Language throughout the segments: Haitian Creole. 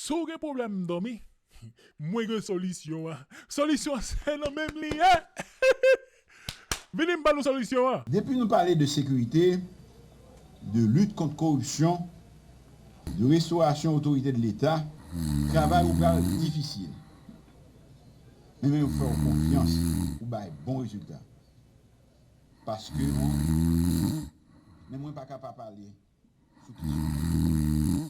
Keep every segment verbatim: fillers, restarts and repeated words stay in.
Èske w gen pwoblèm dòmi? Mwen gen solisyon an. Solisyon an se nan men m li ye. Vini m ba nou solisyon an. Depi nou pale de sekirite, de lit kont koripsyon, de restorasyon otorite de Leta, travay ou pral difisil. Men, men nou fè w konfyans pou bay bon rezilta. Paske, men mwen pa ka pa pale sou kesyon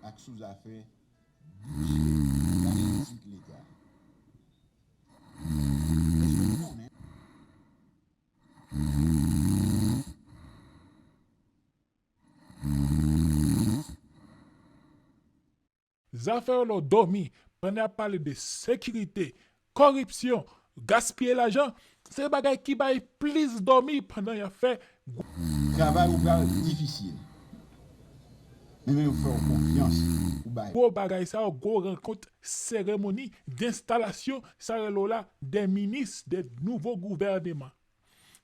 ak sou zafè bidjè politik Leta. Èske w konnen? Zafè yo lè w dòmi, pandan y ap pale de sekirite, koripsyon, gaspiye lajan, se bagay ki bay plis dòmi pandan y ap fè gwo travay ou pral difisil. Men, men yo fè w konfyans pou bay gwo bagay sa yo, gwo rankont, seremoni denstalasyon, sa rele w la, de minis, de nouvo gouvèneman.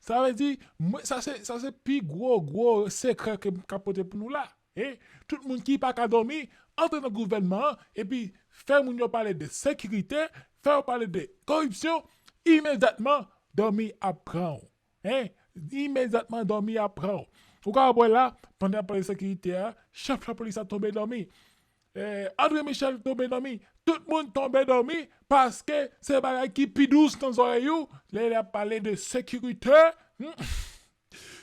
Sa vle di, mwen, sa se, sa se pi gwo, gwo sekrè ke m ka pote pou nou la. E tout moun ki pa ka dòmi, antre nan gouvènman an, epi fè moun yo pale de sekirite, fè yo pale de koripsyon, imedyatman, dòmi ap pran w. Hein? Imedyatman, dòmi ap pran w. Ou ka wè la, pandan y ap pale de sekirite a, chèf lapolis la tonbe dòmi. Eh, André Michel tonbe dòmi. Tout moun tonbe dòmi paske se bagay ki pi dous nan zòrèy ou. Lè y ap pale de sekirite, hmm,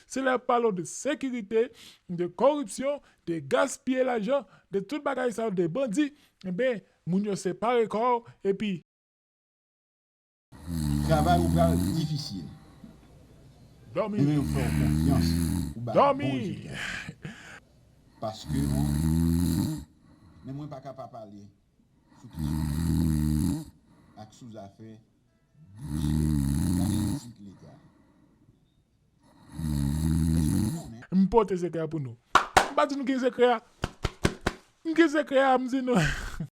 se lè y ap pale de sekirite, de koripsyon, de gaspiye lajan, de tout bagay sa yo, de bandi, enben, moun yo separe kò yo, epi travay ou pral difisil. Dòmi. Men, men yo fè w konfyans pou bay bon rezilta. Dòmi. Paske, men mwen pa ka pa pale sou kesyon ak sou zafè bidjè politik Leta. M pote sekrè a pou nou. M pa di nou ki sekrè a. M ki sekrè a, m di nou.